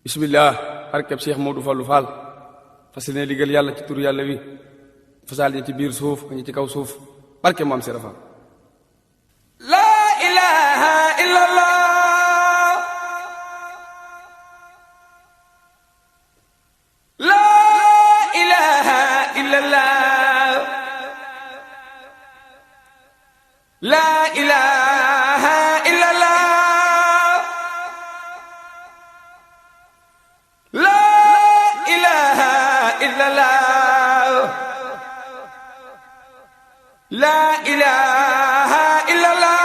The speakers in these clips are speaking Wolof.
bismillah barkeb Cheikh Modou Fallou Fall fas yéene liggéeyal yàlla ci tur yàlla wi fasal ñi ci biir suuf ñi ci kaw suuf barke maam Serap Fall. La ilaha illallah. La ilaha illallah. La ilaha illallah. La ilaha illallah. La ilaha illallah.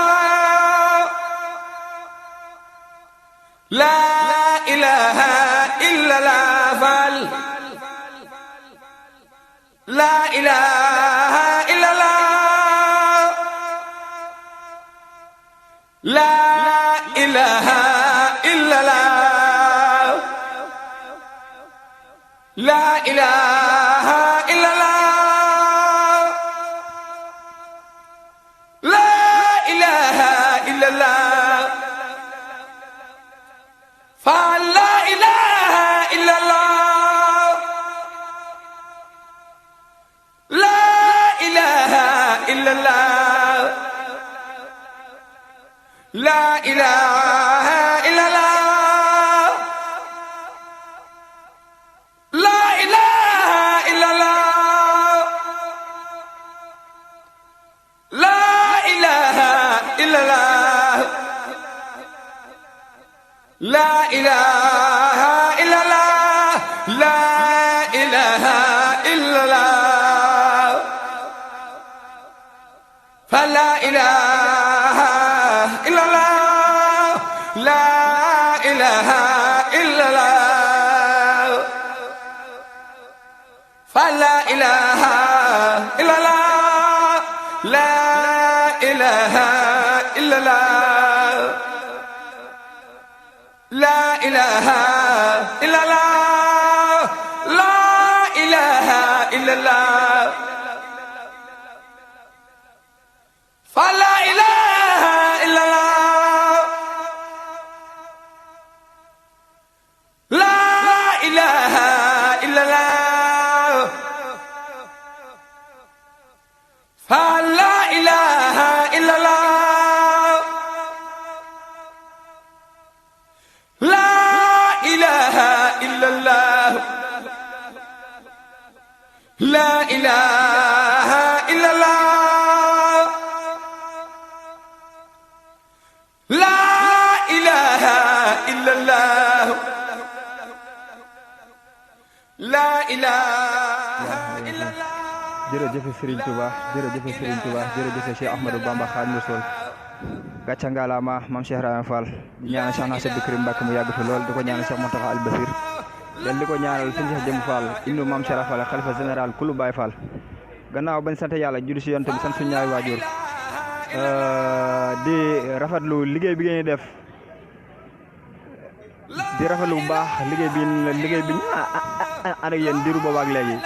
La ilaha illallah Fall. La ilaha illallah. La ilaha illallah. La ilaha illallah. La ilaha illallah. Fall la ilaha illallah. La ilaha illallah. La ilaha illallah. La ilaha illallah. La ilaha illallah. La ilaha illallah. La ilaha illallah. Fa la ilaha illallah. La ilaha illallah. Fa la ilaha illallah. La ilaha illallah. La ilaha illallah. La ilaha illallah. Fa la ilaha illallah. La ilaha illallah. Fa la ilaha illallah. La ilaha illallah. La ilaha illallah. La ilaha illallah. La ilaha illallah. jërëjëf Serigne Touba jërëjëf Serigne Touba jërëjëf Cheikh Ahmadou Bamba Khadimou Rassoul gàcca ngalaama maam Cheikh Rahane Fall di ñaanal Cheikh Nassir Bikri Mbacke mu yàgg fi lool di ko ñaanal Cheikh Mountakha Al Basir del di ko ñaanal sëñ Cheikh Jëm Fall ibnu maam Cheikh Fall xalifa général kulu Baye Fall gannaaw bañ sant yàlla julli si yonent bi sant suñu ñaari waajur di rafetlu liggéey bi ngeen def di rafetlu bu baax liggéey bi ñu ànd ak yéen diiru boobu ak léegi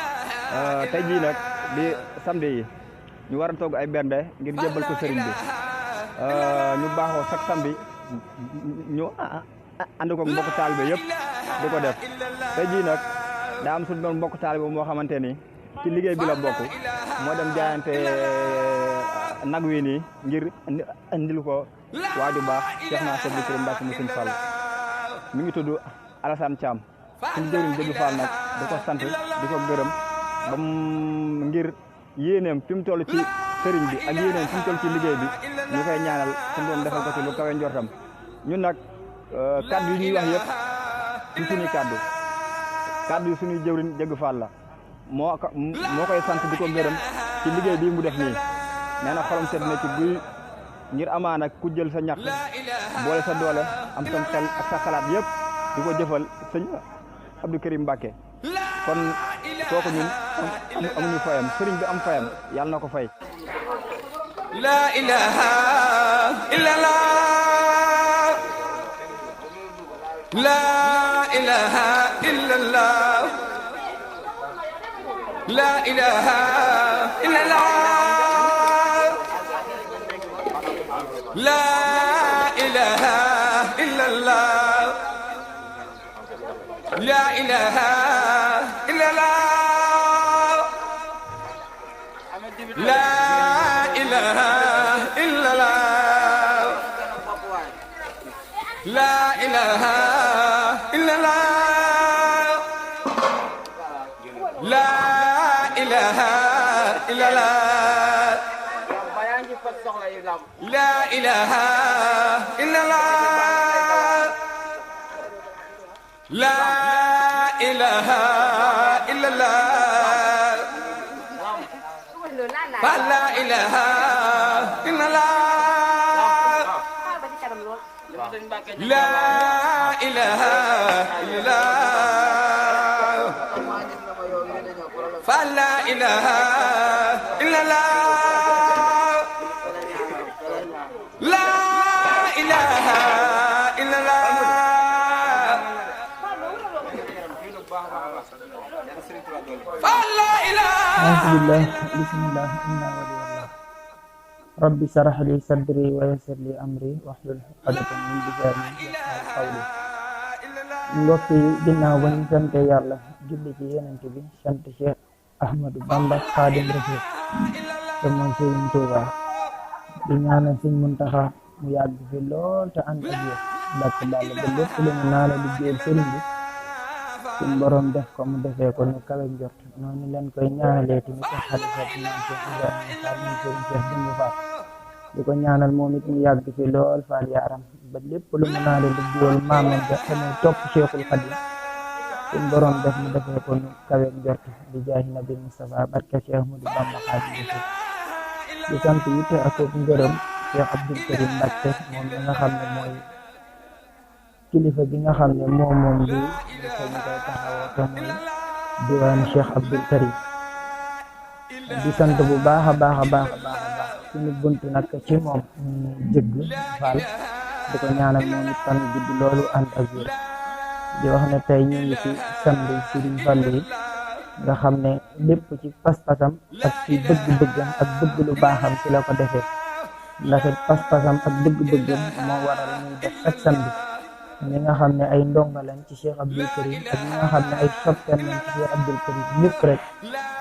tey jii nag di samedi yi ñu war a togg ay bernde ngir jébbal ko sëriñ bi ñu baaxoo chaque samedi ñu ànd ko mbokk taalibe yëpp di ko def tey jii nag daa am suñu doon mbokk taalibe moo xamante ni ci liggéey bi la bokk moo dem jaayante nag wi nii ngir indil ko waaju baax Cheikh Nassir Bikri Mbacke mu Sëñ Fall mi ngi tudd Alassane Thiam suñu jëwriñ Jëbi Fall nag di ko sant di ko gërëm ba ngir yéeneem fi mu toll ci sëriñ bi ak yéeneem fi mu toll ci liggéey bi ñu koy ñaanal suñu doon defal ko ci lu kawe njortam ñun nag kaddu yi ñuy wax yëpp ci suñuy kaddu yi suñuy jëwriñ Jëbi Fall la moo koy sant di ko gërëm ci liggéey bii mu def nii nee na xolam set na ci guy ngir amaana ku jël sa ñax boole sa doole am sa xel ak sa xalaat yëpp di ko jëfal sëñ Abdou Karim Mbacke kon kooku ñun amuñu fayam sëriñ bi am fayam yàlla na ko fay. La ilaha illallah. La ilaha illallah. La ilaha illallah. La ilaha illallah. لا إله إلا الله لا إله إلا الله لا إله إلا الله لا إله إلا الله لا إله إلا الله لا إله إلا الله فلا إله إلا الله لا إله إلا الله فلا إله إلا الله لا إله إلا الله فلا إله أعوذ بالله بسم الله إنا ولي الله ربي اشرح لي صدري ويسر لي أمري واحلل عقدة من لساني يفقهوا قولي mbokk yi ginnaaw ba ñu sante yàlla julli ci yonent bi sant Cheikh Ahmadou Bamba Xaadim Rasul te mooy Sëriñ Tuuba di ñaanal Sëriñ Muntaxa mu yàgg fi lool te ànd ak yéen ndàkk bàll ba lépp lu mu naa la liggéeyal sëriñ bi suñ borom def ko mu defee ko nu kawe njort noonu leen koy ñaanalee tamit ci xalifa bi naan Cheikh Ibrahima Fall moom Sëriñ Cheikh Dingu Fall di ko ñaanal moom it mu yàgg fi lool Fall yaaram ba lépp lu mu naa la liggéeyal maamam ja te muy topp Cheikhul Khadim suñ borom def mu defee ko nu kawe njort di jaahi nabi Mustafa barke Cheikh Ahmadou Bamba Xaadim Rasul di sant it ak ngërëm Cheikh Abdoul Karim Mbacké moom mi nga xam ne mooy kilifa bi nga xam ne moom bi ñu koy taxawoo te muy diwaanu Cheikh Abdoul Karim di sant bu baax a baax suñu bunt nag ci moom jëgg Fall di ko ñaanal moom it fan gudd loolu ànd ak wér di wax ne tey ñu ngi ci samedi Serigne Fallou yi nga xam ne lépp ci pas-pasam ak ci bëgg-bëggam ak bëgg lu baaxam ci la ko defee ndax it pas-pasam ak bëgg-bëggam moo waral ñuy def chaque samedi ñi nga xam ne ay ndonga lañ ci Cheikh Abdoul Karim ak ñi nga xam ne ay soppeem lañ ci Cheikh Abdoul Karim ñëpp rek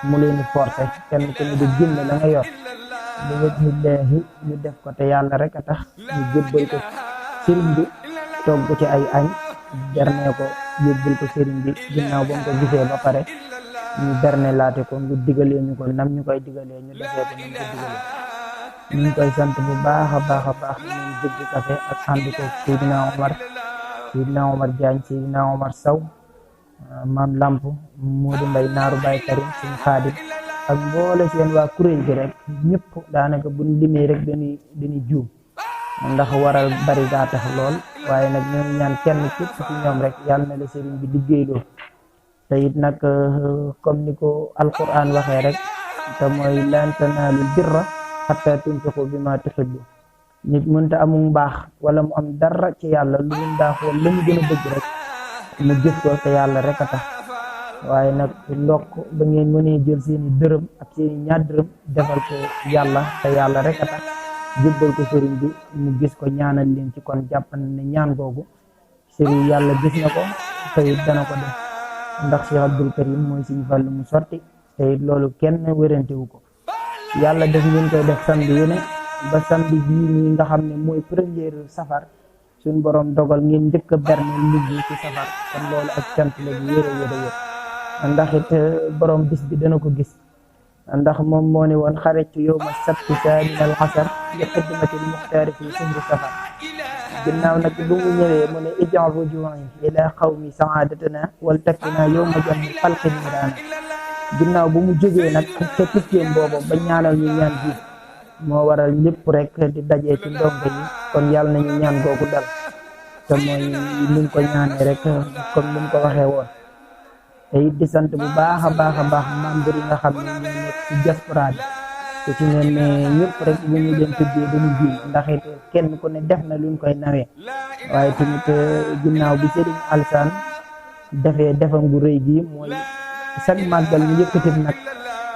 mu leen di forcé kenn ku ne di génne la nga yor di wajhillaahi ñu def ko te yàlla rek a tax ñu jébbal ko sëriñ bi togg ci ay añ berne ko yóbbul ko sëriñ bi ginnaaw ba mu ko gisee ba pare ñu berne laate ko ngu digalee ñu ko nam ñu koy digalee ñu defee ko nam ko digalee ñu ngi koy sant bu baax a baax ñun Jëgg Café ak ànd ko Seydina Omar Diagne Seydina Omar Sow Maam Lamp Modou Mbaye Naaru Baye Karim suñu Xaadim ak mboole seen waa kuréel gi rek ñëpp daanaka buñ limee rek dañuy juum ndax waral bari gaa tax lool waaye nag ñoo ngi ñaan kenn képp ci ñoom rek yàlla na la sëriñ bi liggéeyloo te it nag comme ni ko alquran waxee rek te mooy lan tanaalul birra hattaa tunfiqu bimaa tuhibbu nit mënta amum baax wala mu am dara ci yàlla lu mu daa xool la mu gën a bëgg rek mu jëf ko te yàlla rek a tax waaye nag ndokk ba ngeen mënee jël seeni dërëm ak seeni ñaar dërëm defal ko yàlla te yàlla rek a tax jébbal ko sëriñ bi mu gis ko ñaanal leen ci kon jàpp na ne ñaan googu sëriñ yàlla gis na ko te it dana ko def ndax Cheikh Abdoul Karim mooy Sëriñ Fallu mu sotti te it loolu kenn wérantewu ko yàlla def ngeen koy def samedi yu ne ba samedi bii nii nga xam ne mooy première safar suñ borom dogal ngeen njëkk a berne liggéey ci safar kon loolu ak cant la bu wér ndax it borom bis bi dana ko gis ndax moom moo ne woon xaritu yawma sabti min al asar li xidmatil muxtaari fi sahri safar ginnaaw nag bu mu ñëwee mu ne ij'al rujuu'i ila qawmi sa'aadatana wal takfina yawma jam'i xalqi niiraana ginnaaw bu mu jógee nag ca tukkeem boobu ba ñaanal ñu ñaan bi moo waral lépp rek di dajee ci ndongo yi kon yàlla nañu ñaan googu dal te mooy ni mu ko ñaanee rek comme ni mu ko waxee woon te it di sant bu baax a baax membre yi nga xam ne ñoo nekk ci diaspora bi te ci ngeen ne ñëpp rek bu ñu leen tuddee dañu jiw ndax it kenn ku ne def na luñ koy nawee waaye tamit ginnaaw bi Serigne Alsaan defee defam gu rëy gi mooy sag màggal ñu yëkkati nag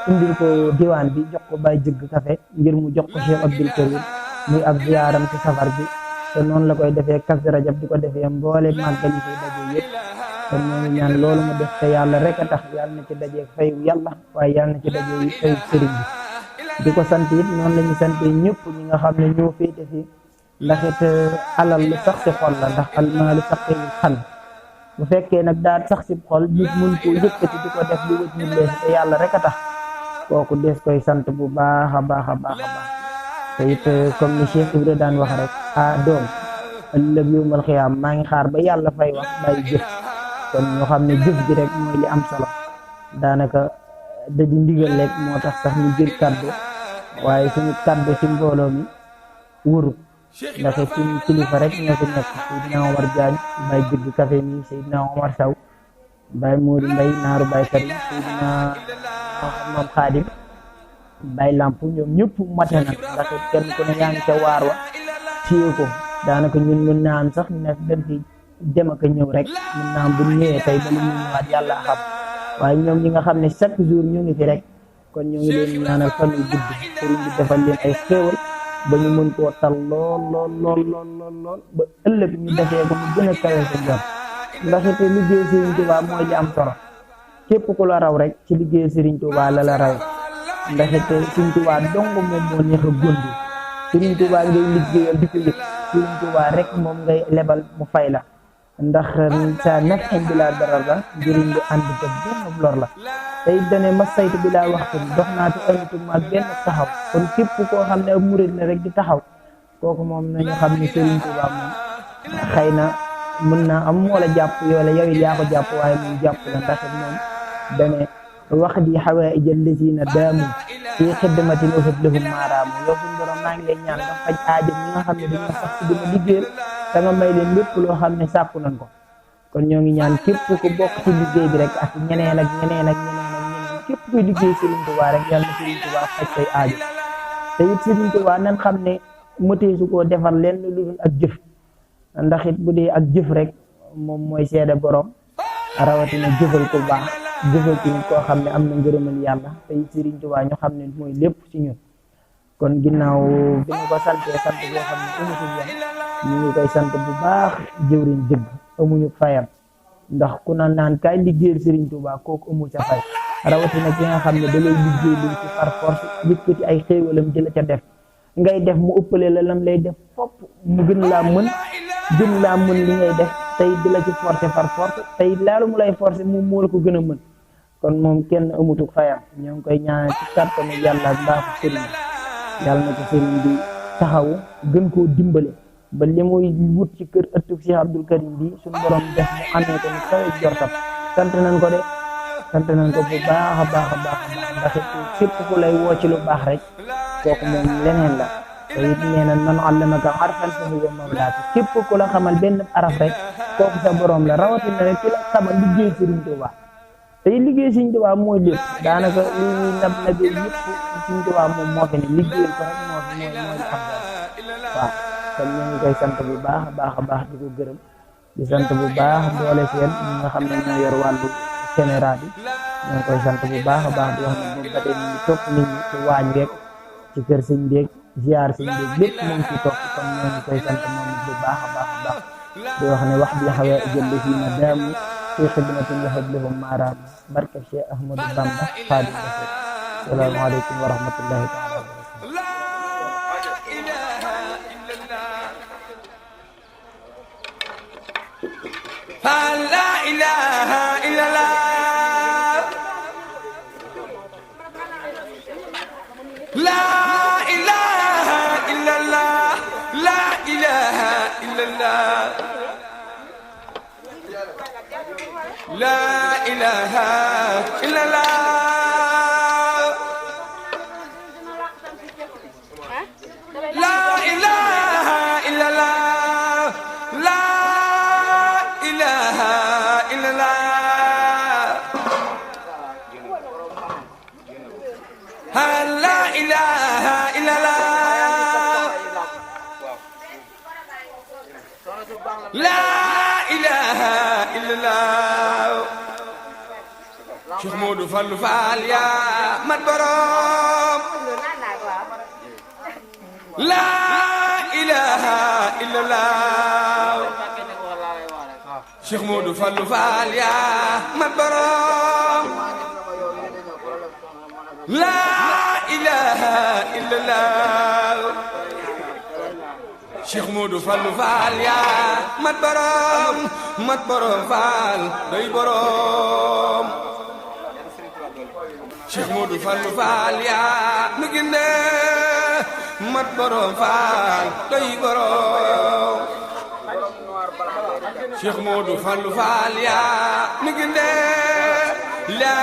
indil ko diwaan bi jox ko Baye Jëgg Café ngir mu jox ko Cheikh Abdoul Karim muy ab ziyaaram ci safar bi te noonu la koy defee Kazu Rajab di ko defee mboole màggal yi koy daje yëpp kon ñoo ngi ñaan loolu mu def te yàlla rek a tax yàlla na ci dajeeg fayu yàlla waaye yàlla na ci dajeeg fayu sëriñ bi di ko sant it noonu la ñu sante ñëpp ñi nga xam ne ñoo féete fi ndax it alal lu sax si xol la ndax almaalu saqiwul xal bu fekkee nag daal sax si xol nit mun koo yëkkati di ko def li wëj ñu leesi te yàlla rek a tax kooku des koy sant bu baax a baax a baax a baax te it comme ni Cheikh Ibra daan wax rek doom ëllëg yawmal xiyaam maa ngi xaar ba yàlla fay wax bàyyi jëf kon ñu xam ne jëf ji rek mooy li am solo daanaka da di ndigal rek moo tax sax ñu jël kaddu waaye suñu kaddu ci mbooloo mi wóorul ndax suñu kilifa rek ñoo fi nekk Seydina Omar Diagne Baye Jëgg Café mi Seydina Omar Saw Baye Modou Mbaye naaru Baye Karim Seydina moom Xaadim Baye Lamp ñoom ñëpp mate na ndax kenn ku ne yaa ngi ca waar wa téye ko daanaka ñun mën naa am sax ne dañ fi dem ak ñëw rek mën naa am bu ñëwee tey ba lu ñu ñëwaat yàlla xam waaye ñoom ñi nga xam ne chaque jour ñu ngi fi rek kon ñu ngi leen ñaanal fan yu gudd sëriñ bi defal leen ay xéewal ba ñu mën koo tal lool ba ëllëg ñu defee ko mu gën a kawe sa jot ndax it liggéey Sëriñ Tuubaa mooy li am solo képp ku la raw rek ci liggéey Sëriñ Tuubaa la raw ndax it Sëriñ Tuubaa dong moom moo neex a gondi Sëriñ Tuubaa ngay liggéeyal di ko yëg Sëriñ Tuubaa rek moom ngay lebal mu fay la ndax sa naf en bi laa darar la njëriñ lu ànd te benn lor la te it dane ma saytu bi laa waxtu dox naa te ëllëtuma benn taxaw kon képp koo xam ne ab murid la rek di taxaw kooku moom nañu xam ne Sëriñ Tuubaa moom xëy na mën naa am moo la jàpp yoole yow it yaa ko jàpp waaye moom jàpp la ndax moom dane wax di xawaaij allazina daamu fii xidmatin uhib lahum maaraamu yow suñu borom maa ngi lay ñaan nga faj aajo ñi nga xam ne dañoo sax ci dima liggéeyal te nga may leen lépp loo xam ne sàkku nañ ko kon ñoo ngi ñaan képp ku bokk ci liggéey bi rek ak ñeneen képp kuy liggéey Sëriñ Tuubaa rek yàlla na Sëriñ Tuubaa faj say aajo te it Sëriñ Tuubaa nañ xam ne mëtee su koo defar leen lu dul ak jëf ndax it bu dee ak jëf rek moom mooy seede borom rawatina jëfal ko baax jëfal ci nit koo xam ne am na ngërëmal yàlla te it Sëriñ Tuubaa ñu xam ne mooy lépp ci ñun kon ginnaaw bi ñu ko santee sant boo xam ne amutul yam ñu ngi koy sant bu baax jëwriñ dëgg amuñu fayam ndax ku naan kaay liggéeyal Sëriñ Tuubaa kooku amul ca fay rawatina ki nga xam ne da lay liggéey lu ci par force yëkkati ay xéewalam jëla ca def ngay def mu ëppale la lam lay def fopp mu gën laa mën li ngay def tey di la ci forcer par force tey laalu mu lay forcer moom moo la ko gën a mën kon moom kenn amutu fayam ñoo ngi koy ñaanal ci kàttanu yàlla ak mbaaxu sëriñ bi yàlla na ko sëriñ bi taxawu gën koo dimbale ba li muy wut ci kër ëttub Cheikh Abdoul Karim bi suñu borom def mu amee ko ni kawe jortam sant nañ ko bu baax a baax ndax it képp ku lay woo ci lu baax rek kooku moom leneen la te it nee na man allamaka arfan fa huwa mawlaaka képp ku la xamal benn araf rek kooku sa borom la rawatina rek ki la xamal liggéey Sëriñ Tuubaa te liggéey Sëriñ Tuubaa mooy lépp daanaka li nabi yëpp Sëriñ Tuubaa moom moo fi ne liggéeyal ko rek mooy xam waaw kon ñu ngi koy sant bu baax a baax di ko gërëm di sant bu baax doole seen ñi nga xam ne ñoo yor wàllu caméra bi ñoo ngi koy sant bu baax a baax di wax ne moom ba tey ñu ngi topp nit ñi ci waañ beeg ci kër sëñ beeg ziar sëñ beeg lépp mu ngi ciy topp kon ñoo ngi koy sant moom bu baax a baax di wax ne wax bi xawee jënd fii na daamu fi xidmatin lahab lahum maaraam barke Cheikh Ahmadou Bamba Xaadim Rasuul salaamaaleykum wa rahmatullahi taala wa barakatuh لا إله إلا الله لا إله إلا الله لا إله إلا الله لا إله إلا الله لا إله إلا الله لا إله إلا الله لا إله إلا الله لا إله إلا الله Cheikh Modou Fallou Fall yaa mat borom la ilaha illallah Cheikh Modou Fallou Fall yaa mat borom la ilaha illallah Cheikh Modou Fallou Fall yaa mat borom Fall doy borom Cheikh Modou Fallou Fall yaa nu ginde mat borom Fall doy borom Cheikh Modou Fallou Fall yaa nu ginde la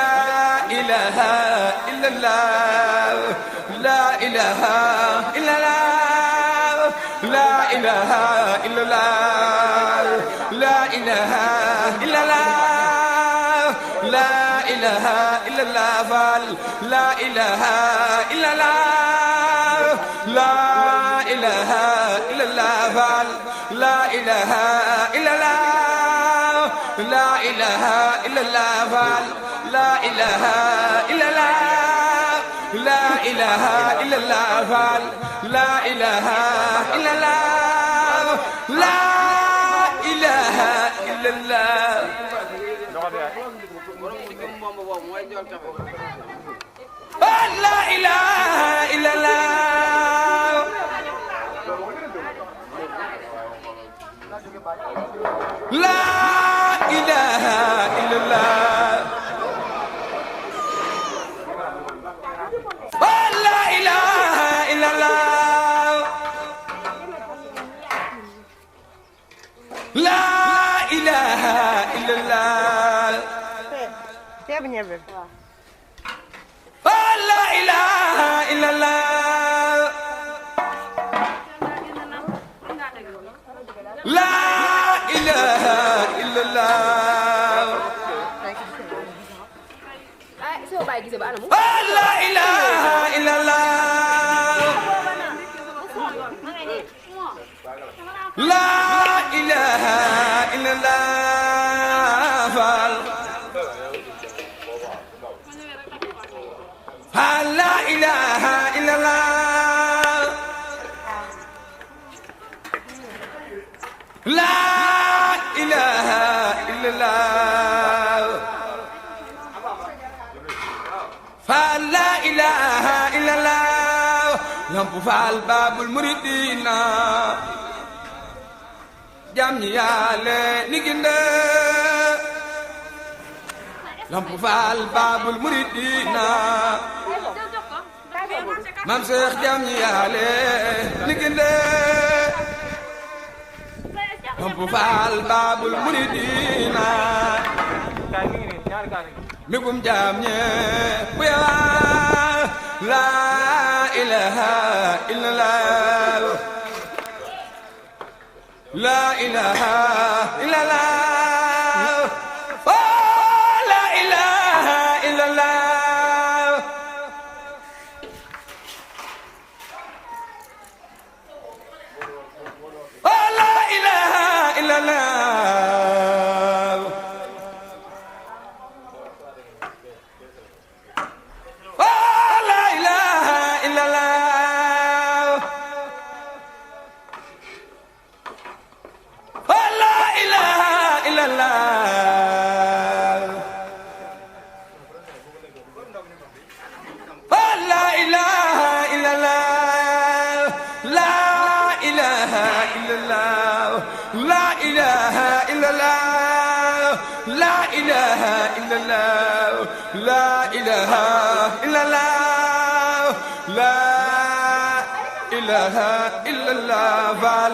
ilaha illallah la ilaha illallah la ilaha illallah la ilaha illallah la ilaha illallah Fall la ilaha illallah la ilaha illallah Fall la ilaha illallah la ilaha illallah Fall la ilaha illallah la ilaha illallah Fall la ilaha illallah la ilaha illallah la ilaha illallah la ilaha illallah la ilaha illallah la ilaha illallah la ilaha illallah la ilaha illallah la ilaha illallah la ilaha illallah Fall la ilaha illallah la ilaha illallah Fall la ilaha illallah Lamp Fall Babul Muridina jam ñi Yàlla ni ginde Lamp Fall Babul Muridina Mam Cheikh jam ñi Yàlla ni ginde Lamp Fall Babul Muridina migum jam ñe bu yawa la ilaha illallah la ilaha illallah la ilaha illallah la ilaha illallah La ilaha illallah la ilaha illallah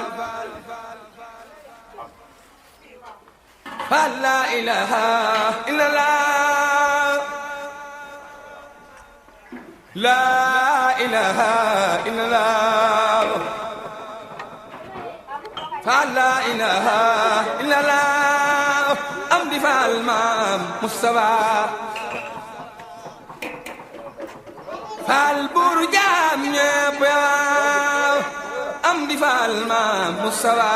Fall la ilaha illallah la ilaha illallah la ilaha illallah Amdi Fall Maam Mustafa Fall buur jaam ñépp yow Amdi Fall Maam Mustafa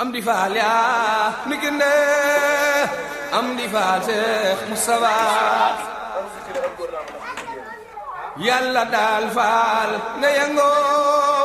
Amdi Fall yaa ni ginde Amdi Fall Seex Mustafa Yàlla daal Fall nga yëngoo